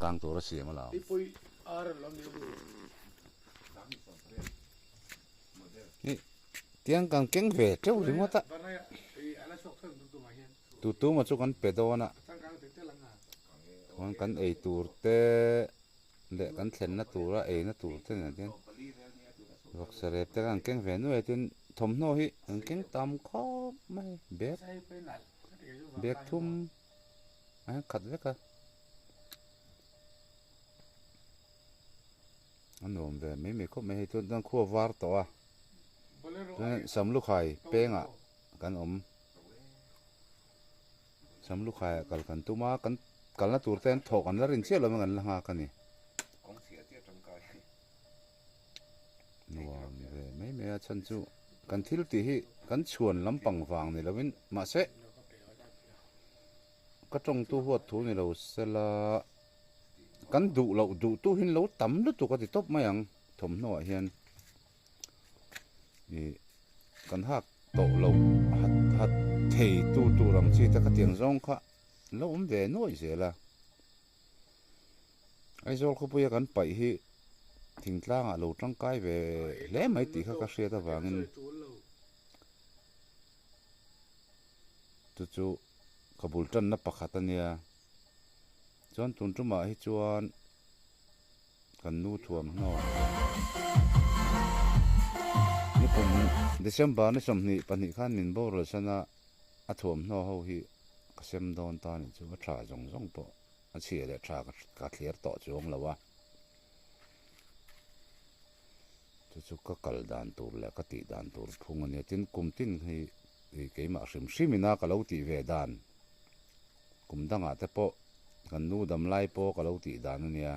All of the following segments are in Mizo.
Kang tur a siam a lo. Tiang kan keng ve teuh ringawt a. Tu tuma chu kan pe dawn a. Chuan kan ei tur te leh kan thlenna tura eina tur te nen hian vawksa rep te kan keng ve nuai a tin thawmhnaw hi an keng tam khawp mai bag bag thum a hian khat vek a a nuam ve mai mai khawp mai hei chuan chuan khua var tawh a chuan samlukhai pengah kan awm. Samlukhai ah kal kan tum a, kan kalna tur te an thawh kan la rin chiah lo mai kan la nghak a ni. Nuam ve mai mai a chhan chu kan thil tih hi kan chhuan lampang vang ni lovin mahse ka tawngtu huat thu ni lo sela kan duh loh duh tu hi an lo tam lutuk a ti tawp mai ang thawmhnaw ah hian ih kan hak tawh lo hat hat thei tu tur ang chi te khatiang zawng kha an lo awm ve nuaih zel a Aizawl khawpuia kan paih hi thingtlangah lo tangkai ve hle mai tih kha ka hriat avangin chu chu ka bul tanna pakhat a nia chuan tun tumah hi chuan. Kan nu thuamhnaw nikum December ni 22 khan min boral san a, a thuamhnaw ho hi ka sem dawn ta nih chu a tha zawng zawng pawh a chhia leh tha ka thlir tawh chuang lo a, chu chu ka kal dan tur leh ka tih dan tur phung a nia tin kum tin hi keimah hrim hrim ina ka lo tih ve dan kum dangah te pawh kan nu dam lai pawh ka lo tih dan a nia.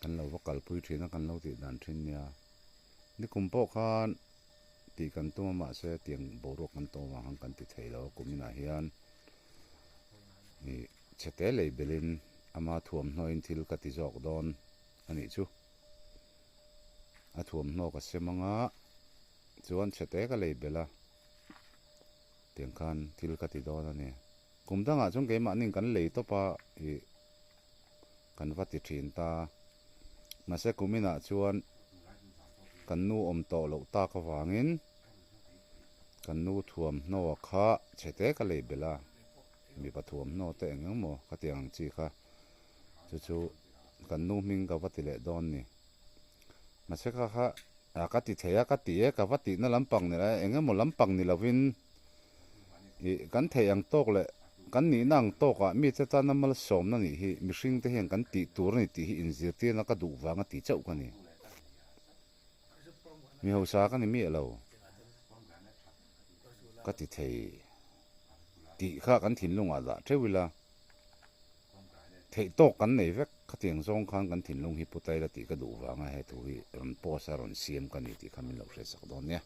Kan lo va kalpui thin a, kan lo tih dan thin nia. Nikum pawh khan tih kan tum a mahse tiang boruak kan tawm avang khan kan ti thei lo a kum inah hian ih chhete lei belin ama thuamhnawin thil ka ti zawk dawn a nih chu. A thuamhnaw ka sem anga chuan chhete ka lei bel a tiang khan thil ka ti dawn a ni. Kum dangah chuan keimahni kan lei tawp a ih kan va ti thin ta. Mahse kum inah chuan kan nu awm tawh loh tak avangin kan nu thuamhnaw kha chhete ka lei belh a, mipa thuamhnaw te eng eng maw ka ti ang chi kha chu chu kan nu hming ka va ti leh dawn ni. Mahse kha kha ka ti thei a ka ti e ka va tihna lampang ni lo eng emaw lampang ni lovin Ih, kan theih ang tawk leh kan nihna ang tawkah mite tana malsawmna nih hi mihringte hian kan tih tur a ni tih hi inzirtirna ka duh vanga ti chauh ka ni. Mi hausa ka ni miah lo. Ka ti thei tih kha kan thinlungah dah theuh ila, theih tawk kan nei vek khatiang zawng khan kan thinlung hi pu taila tih ka duh vanga he thu hi rawn post a rawn siam ka ni tih kha min lo hriatsak dawn nia.